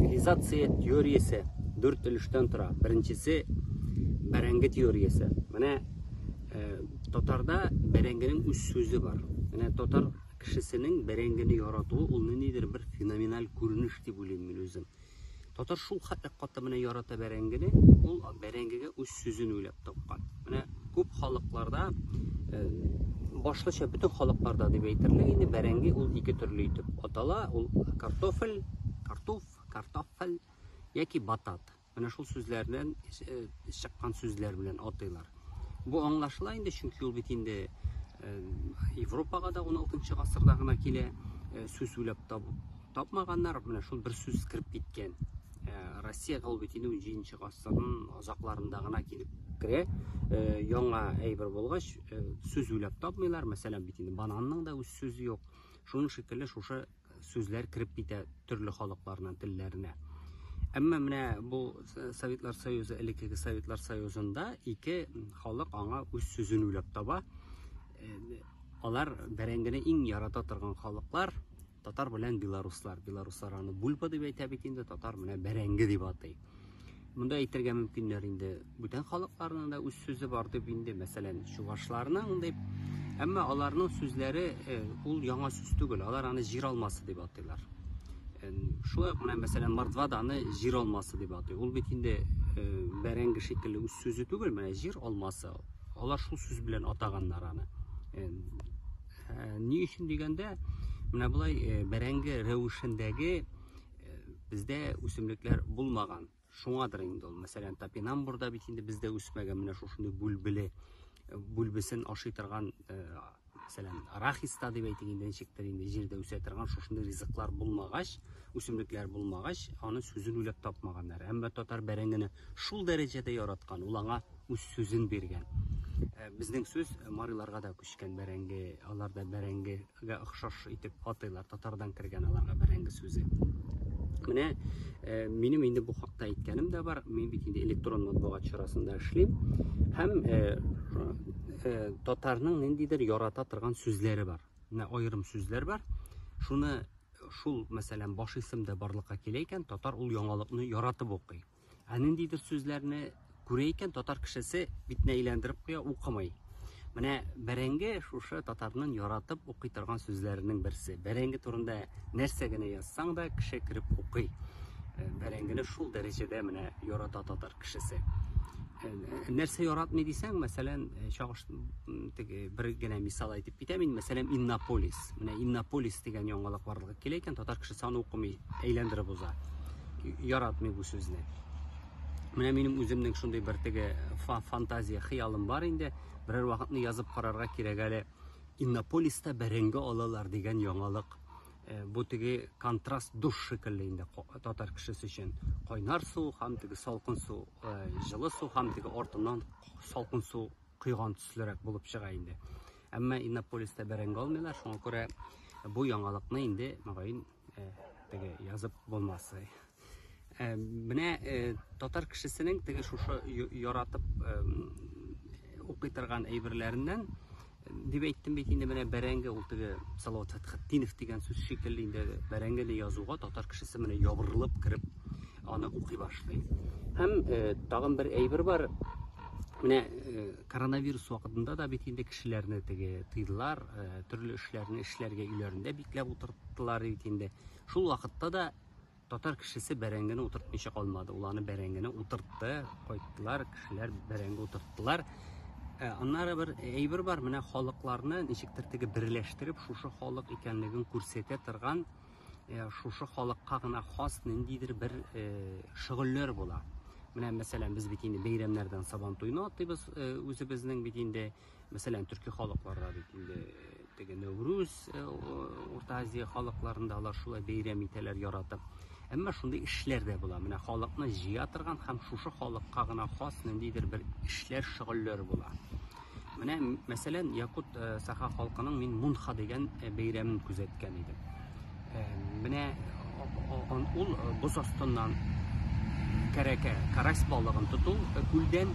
Цивилизация теориясе дүрт өлештән тора. Беренчесе бәрәңге теориясе. Менә э, татарда бәрәңгенең үз сүзе бар. Менә татар кешесенең бәрәңгене яратуы ул ниндидер бер феноменаль күренеш дип уйлыйм мин үзем. Татар шул хәтле каты менә ярата бәрәңгене, ул бәрәңгегә үз сүзен уйлап тапкан. Менә күп халыкларда, э, башлыча бөтен халыкларда дип әйтерлек инде, бәрәңге ул ике төрле итеп атала. Ул картофель, картоф, картофель яки батат. Менә шул сүзләрдән э, чыккан сүзләр белән атыйлар. Бу аңлашыла инде, чөнки ул бит инде э, Европага да 16 гасырда гына килә, сүз уйлап тапмаганнар, менә шул бер сүз кереп киткән. Э, Россиягә ул бит инде 17 гасырның азакларында гына килеп керә. Э, яңа әйбер булгач, э, сүз уйлап тапмыйлар. Мәсәлән, бит инде бананның да үз сүзе юк. Шуның шикелле шушы сүзләр кереп китә төрле халыкларның телләренә. Әмма менә бу Советлар Союзы, элеккеге Советлар Союзында ике халык аңа үз сүзен уйлап таба. Алар бәрәңгене иң ярата торган халыклар. Татар белән белоруслар. Белоруслар аны бульба дип әйтә бит инде, татар менә бәрәңге дип атый. Монда әйтергә мөмкиннәр инде, бүтән халыкларның да үз сүзе бар дип инде, мәсәлән, чувашларның дип. Әмма аларның сүзләре э, ул яңа сүз түгел, алар аны җир алмасы дип атыйлар. Э, шулай ук менә мәсәлән мордва да аны җир алмасы дип атый. Ул бит инде э, бәрәңге шикелле үз сүзе түгел, менә җир алмасы. Алар шул сүз белән атаганнар аны. Э, ни өчен дигәндә, менә болай э, бәрәңге рәвешендәге э, бездә үсемлекләр булмаган. Шуңадыр инде ул. Мәсәлән, топинамбур да бит инде бездә үсмәгән, менә шушындый бүлбеле, бүлбесен ашый торган, мәсәлән, арахис та дип әйтик инде, ничектер инде җирдә үсә торган шушындый ризыклар булмагач, үсемлекләр булмагач, аны сүзен уйлап тапмаганнар. Әмма татар бәрәңгене шул дәрәҗәдә яраткан, ул аңа үз сүзен биргән. Э, безнең сүз мариларга да күчкән бәрәңге, алар да бәрәңгегә охшаш итеп атыйлар, татардан кергән аларга бәрәңге сүзе. Менә э, минем инде бу хакта әйткәнем дә бар. Мин бит инде электрон матбугат чарасында эшлим. Һәм э, э, татарның ниндидер ярата торган сүзләре бар. Менә аерым сүзләр бар. Шуны шул, мәсәлән, баш исемдә барлыкка килә икән, татар ул яңалыкны яратып укый. Ә ниндидер сүзләрне күрә икән, татар кешесе битне әйләндереп куя, укымый. Менә бәрәңге шушы татарның яратып укый торган сүзләренең берсе. Бәрәңге турында нәрсә генә язсаң да, кеше кереп укый. Э, бәрәңгене шул дәрәҗәдә менә ярата татар кешесе. Э, нәрсә яратмый дисәң, мәсәлән, э, чагыш теге бер генә мисал әйтеп китәм инде, мәсәлән, Иннополис. Менә Иннополис дигән яңалык барлыкка килә икән, татар кешесе аны укымый, әйләндереп уза. Яратмый бу сүзне. Менә минем үземнең шундый бер теге фантазия, хыялым бар инде. Берәр вакытны язып карарга кирәк әле. Иннополиста бәрәңге алалар дигән яңалык. Э, бу теге контраст душ шикелле инде татар кешесе өчен. Кайнар су һәм теге салкын су, э, җылы су һәм теге артыннан салкын су койган төслерәк булып чыга инде. Әмма Иннополиста бәрәңге алмыйлар, шуңа күрә бу яңалыкны инде, мөгаен, э, теге язып булмас. Э, менә э, татар кешесенең теге шушы яратып укый торган әйберләреннән дип әйттем бит инде менә бәрәңге ул теге Салават Фәтхетдинов дигән сүз шикелле инде бәрәңгене язуга татар кешесе менә ябырылып кереп аны укый башлый. Һәм тагын бер әйбер бар. Менә коронавирус вакытында да бит инде кешеләрне теге тыйдылар, төрле эшләрне эшләргә өйләрендә бикләп утырттылар бит инде. Шул вакытта да татар кешесе бәрәңгене утыртмыйча калмады. Ул аны бәрәңгене утыртты, кайттылар, кешеләр бәрәңге утырттылар. Э, аннары бер әйбер бар, менә халыкларны ничектер теге берләштереп, шушы халык икәнлеген күрсәтә торган, э, шушы халыкка гына хас ниндидер бер э, шөгыльләр була. Менә мәсәлән, без бит инде бәйрәмнәрдән Сабан туйны атыйбыз үзебезнең бит инде. Мәсәлән, төрки халыкларда бит инде теге Нәүрүз, э, Урта Азия халыкларында алар шулай бәйрәм итәләр яратып. Әмма шундый эшләр дә була. Менә халыкны җыя торган һәм шушы халыкка гына хас ниндидер бер эшләр, шөгыльләр була. Менә, мәсәлән, якут э, саха халкының мин Мунха дигән э, бәйрәмен күзәткән идем. Менә ул боз астыннан кәрәкә, карась балыгын тоту күлдән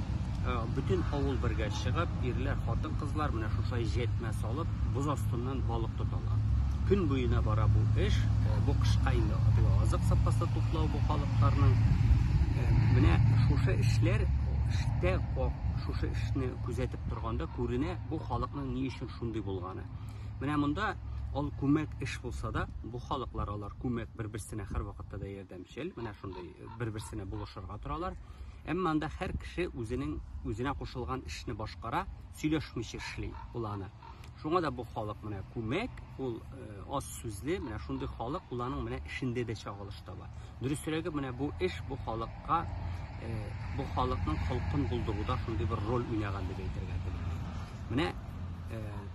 бөтен авыл бергә чыгып, ирләр, хатын-кызлар менә шушылай җәтмә салып, боз астыннан балык тоталар. Көн буена бара бу эш. Бу кышка инде теге азык запасы туплау бу халыкларның. Менә шушы эшләр эштә шушы эшне күзәтеп торганда күренә бу халыкның ни өчен шундый булганы. Менә монда ул күмәк эш булса да, бу халыклар алар күмәк бер-берсенә һәрвакытта да ярдәмчел, менә шундый бер-берсенә булышырга торалар. Әмма анда һәр кеше үзенең үзенә кушылган эшне башкара, сөйләшмичә эшли ул аны. Шуңа да бу халык менә күмәк, ул аз сүзле, менә шундый халык, ул аның менә эшендә дә чагылыш таба. Дөресрәге, менә бу эш бу халыкка, бу халыкның холкын булдыруда шундый бер роль уйнаган дип әйтергә телим. Менә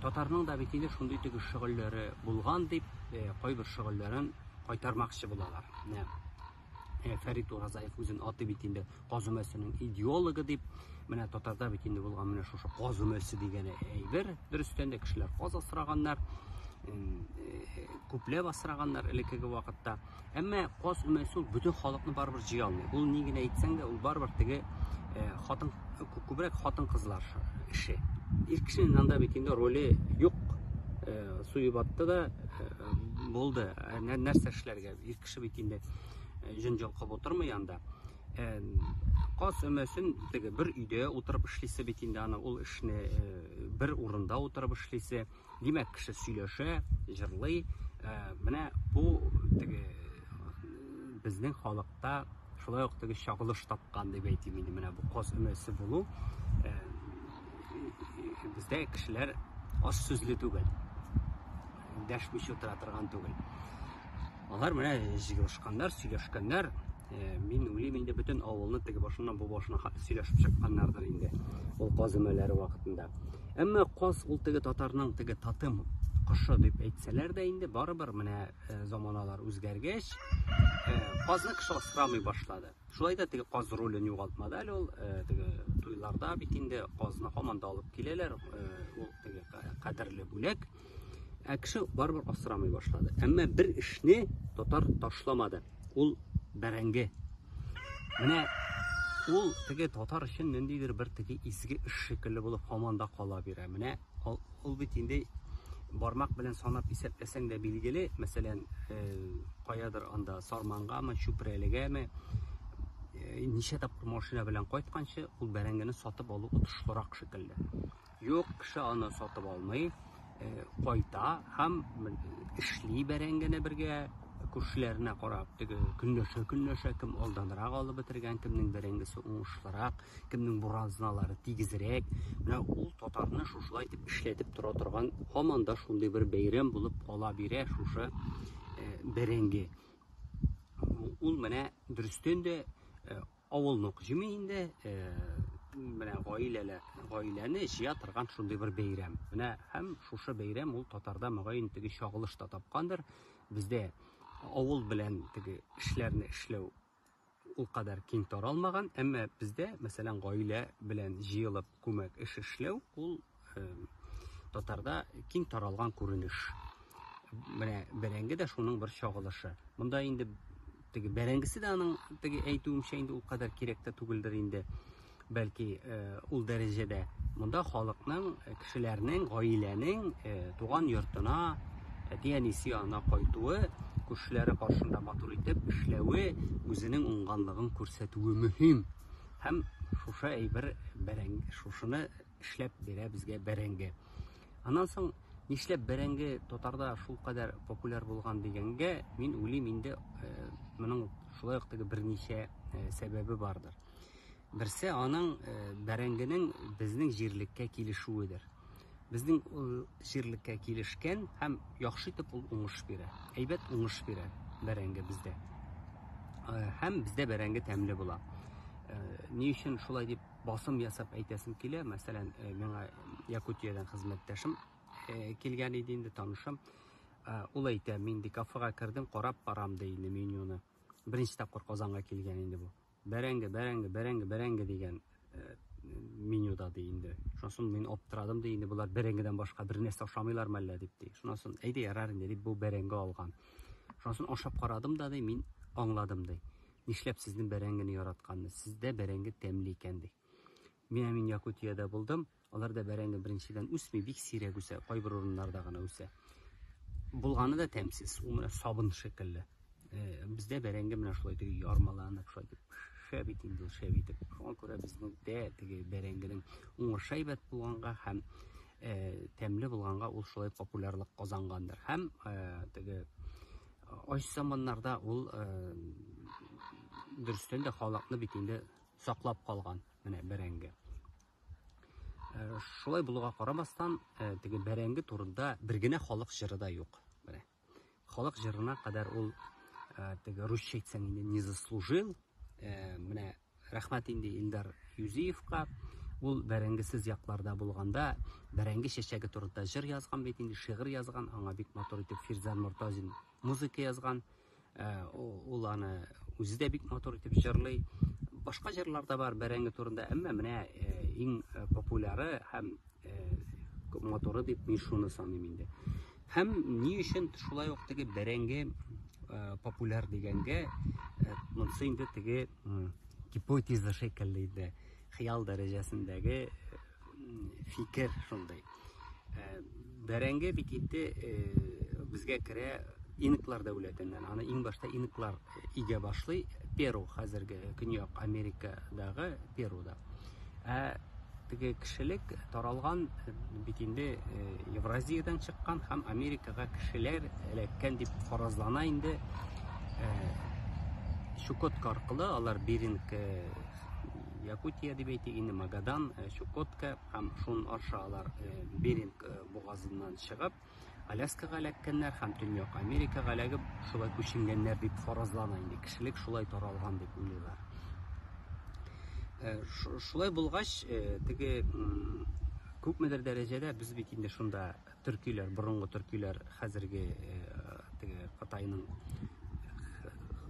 татарның да бит инде шундый теге шөгыльләре булган дип, кайбер шөгыльләрен кайтармакчы булалар. Менә Фәрит Уразаев үзен атый бит инде каз өмәсенең идеологы дип. Менә татарда бит инде булган менә шушы каз өмәсе дигән әйбер. Дөрестән дә кешеләр каз асраганнар, күпләп асраганнар элеккеге вакытта. Әмма каз өмәсе ул бөтен халыкны барыбер җыя алмый. Ул ни генә әйтсәң дә, ул барыбер теге хатын күбрәк хатын-кызлар эше. Ир кешенең анда бит инде роле юк. Суеп атты да булды. Нәрсә эшләргә? Ир кеше бит инде җәнҗал кылып утырмый анда. Каз өмәсен теге бер өйдә утырып эшлисе бит инде аны, ул эшне бер урында утырып эшлисе. Димәк, кеше сөйләшә, җырлый. Менә бу теге безнең халыкта шулай ук теге чагылыш тапкан дип әйтим инде, менә бу каз өмәсе булу. Бездә кешеләр аз сүзле түгел, дәшмичә утыра торган түгел. Алар менә җыелышканнар, сөйләшкәннәр. Мин уйлыйм инде, бөтен авылны теге башыннан бу башына хәтле сөйләшеп чыкканнардыр инде ул каз өмәләре вакытында. Әмма каз ул теге татарның теге тотем кошы дип әйтсәләр дә инде, барыбер менә заманалар үзгәргәч, казны кеше асрамый башлады. Шулай да теге каз ролен югалтмады әле ул. Теге туйларда бит инде казны һаман да алып киләләр. Ул теге кадерле бүләк. Ә кеше барыбер асрамый башлады. Әмма бер эшне татар ташламады. Ул бәрәңге. Менә ул теге татар өчен ниндидер бер теге изге эш шикелле булып һаман да кала бирә. Менә ул бит инде бармак белән санап исәпләсәң дә билгеле, мәсәлән, каядыр анда Сармангамы, Чүпрәлегәме, ничә тапкыр машина белән кайтканчы, ул бәрәңгене сатып алу отышлырак шикелле. Юк, кеше аны сатып алмый, кайта һәм эшли бәрәңгене бергә күршеләренә карап, теге көнләшә-көнләшә, кем алданрак алып бетергән, кемнең бәрәңгесе уңышлырак, кемнең буразналары тигезрәк. Менә ул татарны шушылай итеп эшләтеп тора торган һаман да шундый бер бәйрәм булып кала бирә шушы бәрәңге. Ул менә дөрестән дә авылны ук җыймый инде, менә гаиләләр, гаиләне җыя торган шундый бер бәйрәм. Менә һәм шушы бәйрәм ул татарда мөгаен теге чагылыш та тапкандыр. Бездә авыл белән теге эшләрне эшләү ул кадәр киң таралмаган, әмма бездә, мәсәлән, гаилә белән җыелып күмәк эш эшләү ул татарда киң таралган күренеш. Менә бәрәңге дә шуның бер чагылышы. Монда инде теге бәрәңгесе дә аның теге әйтүемчә инде ул кадәр кирәк тә түгелдер инде. Бәлки ул дәрәҗәдә. Монда халыкның, кешеләрнең, гаиләнең туган йортына, әти-әнисе янына кайтуы, күршеләре каршында матур итеп эшләве, үзенең уңганлыгын күрсәтүе мөһим. Һәм шушы әйбер бәрәңге, шушыны эшләп бирә безгә бәрәңге. Аннан соң нишләп бәрәңге татарда шул кадәр популяр булган дигәнгә, мин уйлыйм инде, моның шулай ук теге берничә сәбәбе бардыр. Берсе аның бәрәңгенең безнең җирлеккә килешүедер. Безнең җирлеккә килешкән һәм яхшы итеп ул уңыш бирә. Әйбәт уңыш бирә бәрәңге бездә. Һәм бездә бәрәңге тәмле була. Ни өчен шулай дип басым ясап әйтәсем килә? Мәсәлән, миңа Якутиядән хезмәттәшем килгән иде инде, танышым. Ул әйтә, мин ди кафега кердем, карап барам ди инде менюны. Беренче тапкыр Казанга килгән инде бу. Бәрәңге, бәрәңге, бәрәңге, бәрәңге дигән менюда ди инде. Шуннан соң мин аптырадым ди инде, болар бәрәңгедән башка бер нәрсә ашамыйлармы әллә дип ди. Шуннан соң әйдә ярар инде дип бу бәрәңге алган. Шуннан соң ашап карадым да ди, мин аңладым ди. Нишләп сезнең бәрәңгене яратканны? Сездә бәрәңге тәмле икән ди. Менә мин Якутиядә булдым. Аларда бәрәңге беренчедән үсми, бик сирәк үсә, кайбер урыннарда гына үсә. Булганы да тәмсез, ул менә сабын шикелле. Бездә бәрәңге менә шулай теге ярмаланып, шулай итеп шәп итеп инде, шәп итеп. Шуңа күрә безнең дә теге бәрәңгенең уңышы әйбәт булганга һәм тәмле булганга ул шулай популярлык казангандыр. Һәм теге ач заманнарда ул дөрестән дә халыкны бит инде саклап калган менә бәрәңге. Шулай булуга карамастан, теге бәрәңге турында бер генә халык җыры да юк. Менә. Халык җырына кадәр ул теге русча әйтсәң инде не заслужил. Менә рәхмәт инде Илдар Юзиевка. Ул бәрәңгесез якларда булганда бәрәңге чәчәге турында җыр язган бит инде, шигырь язган. Аңа бик матур итеп Фирзан Мортазин музыка язган. Ул аны үзе дә бик матур итеп җырлый. Башка җырлар да бар бәрәңге турында, әмма менә иң популяры һәм матуры дип мин шуны саныйм инде. Һәм ни өчен шулай ук теге бәрәңге популяр дигәнгә, монысы инде теге гипотеза шикелле инде, хыял дәрәҗәсендәге фикер шундый. Бәрәңге бит инде безгә керә инклар дәүләтеннән. Аны иң башта инклар игә башлый, Перу, хәзерге Көньяк Америкадагы Перуда. Ә теге кешелек таралган бит инде Евразиядән чыккан һәм Америкага кешеләр эләккән дип фаразлана инде. Чукотка аркылы алар Беринг, Якутия дип әйтик инде, Магадан, Чукотка һәм шун аша алар Беринг бугазыннан чыгып Аляскага эләккәннәр һәм Төньяк Америкага эләгеп шулай күченгәннәр дип фаразлана инде. Кешелек шулай таралган дип уйлыйлар. Шулай булгач, теге күпмедер дәрәҗәдә без бит инде шунда төркиләр, борынгы төркиләр хәзерге теге Кытайның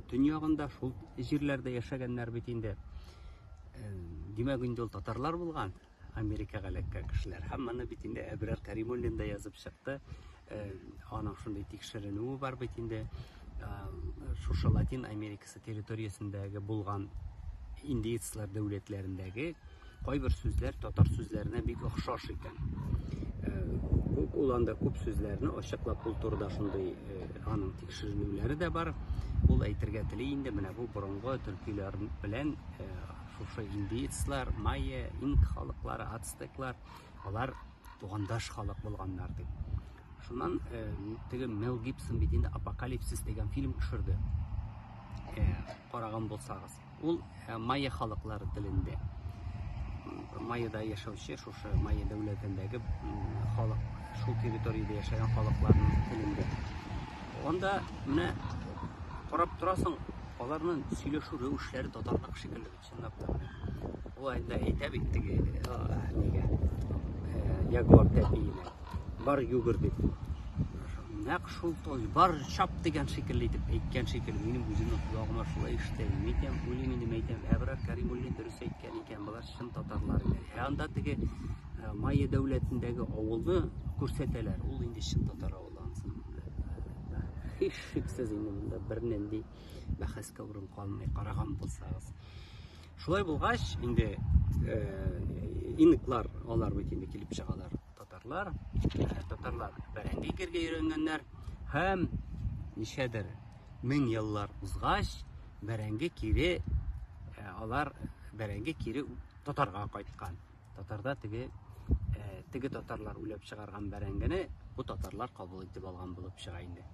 төньягында шул җирләрдә яшәгәннәр бит инде. Димәк, инде ул татарлар булган. Америкага эләккән кешеләр. Һәм моны бит инде Әбрар Каримуллин да язып чыкты. Аның шундый тикшеренүе бар бит инде. Шушы Латин Америкасы территориясендәге булган индеецлар дәүләтләрендәге кайбер сүзләр татар сүзләренә бик охшаш икән. Ул анда күп сүзләрне ачыклап, ул турыда шундый аның тикшеренүләре дә бар. Ул әйтергә тели инде, менә бу борынгы төркиләр белән шушы индеецлар, майя, инк халыклары, ацтеклар, алар тугандаш халык булганнар дип. Шуннан теге Мел Гибсон бит инде Апокалипсис дигән фильм төшерде. Караган булсагыз. Ул майя халыклары телендә. Майяда яшәүче шушы майя дәүләтендәге халык, шул территориядә яшәгән халыкларның телендә. Анда менә карап торасың, аларның сөйләшү рәвешләре татарныкы шикелле бит, чынлап та. Ул инде әйтә бит теге нигә, ягуар тәпиенә, бар йөгер дип. Нәкъ шул той, бар чап дигән шикелле итеп әйткән шикелле, минем үземнең колагыма шулай ишетә. Мин әйтәм, уйлыйм инде, мин әйтәм, Әбрар Каримуллин дөрес әйткән икән, болар чын татарлар иде. Ә анда теге Майя дәүләтендәге авылны күрсәтәләр, ул инде чын татар авылы ансы. Һичшиксез инде монда бернинди бәхәскә урын калмый, караган булсагыз. Шулай булгач, инде инклар, алар бит инде килеп чыгалар, татарлар. Татарлар бәрәңге игәргә өйрәнгәннәр һәм ничәдер мең еллар узгач, бәрәңге кире, алар бәрәңге кире татарга кайткан. Татарда теге теге татарлар уйлап чыгарган бәрәңгене бу татарлар кабул итеп алган булып чыга инде.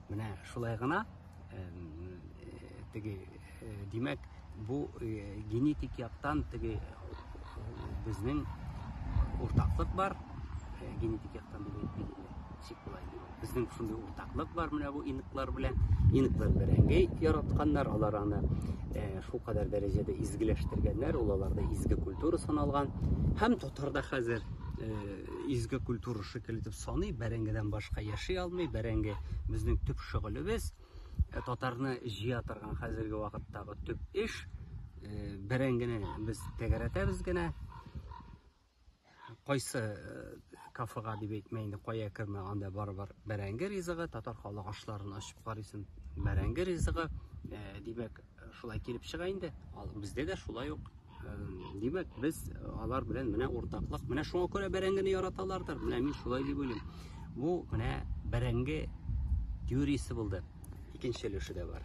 Менә шулай гына теге, димәк, бу генетик яктан теге безнең уртаклык бар, генетик яктан дип әйтмик инде, ничек була инде. Безнең шундый уртаклык бар менә бу инклар белән. Инклар бәрәңге яратканнар, алар аны шул кадәр дәрәҗәдә изгеләштергәннәр, ул аларда изге культура саналган. Һәм татарда хәзер изге культура шикелле итеп саный, бәрәңгедән башка яши алмый, бәрәңге безнең төп шөгылебез. Татарны җыя торган хәзерге вакыттагы төп эш, бәрәңгене без тәгәрәтәбез генә. Кайсы кафега дип әйтмә инде, кая кермә, анда барыбер бәрәңге ризыгы, татар халык ашларын ачып карыйсың, бәрәңге ризыгы. Димәк, шулай килеп чыга инде. Бездә дә шулай ук. Димәк, без алар белән менә уртаклык. Менә шуңа күрә бәрәңгене яраталардыр. Менә мин шулай дип уйлыйм. Бу менә бәрәңге теориясе булды. Икенче өлеше дә бар.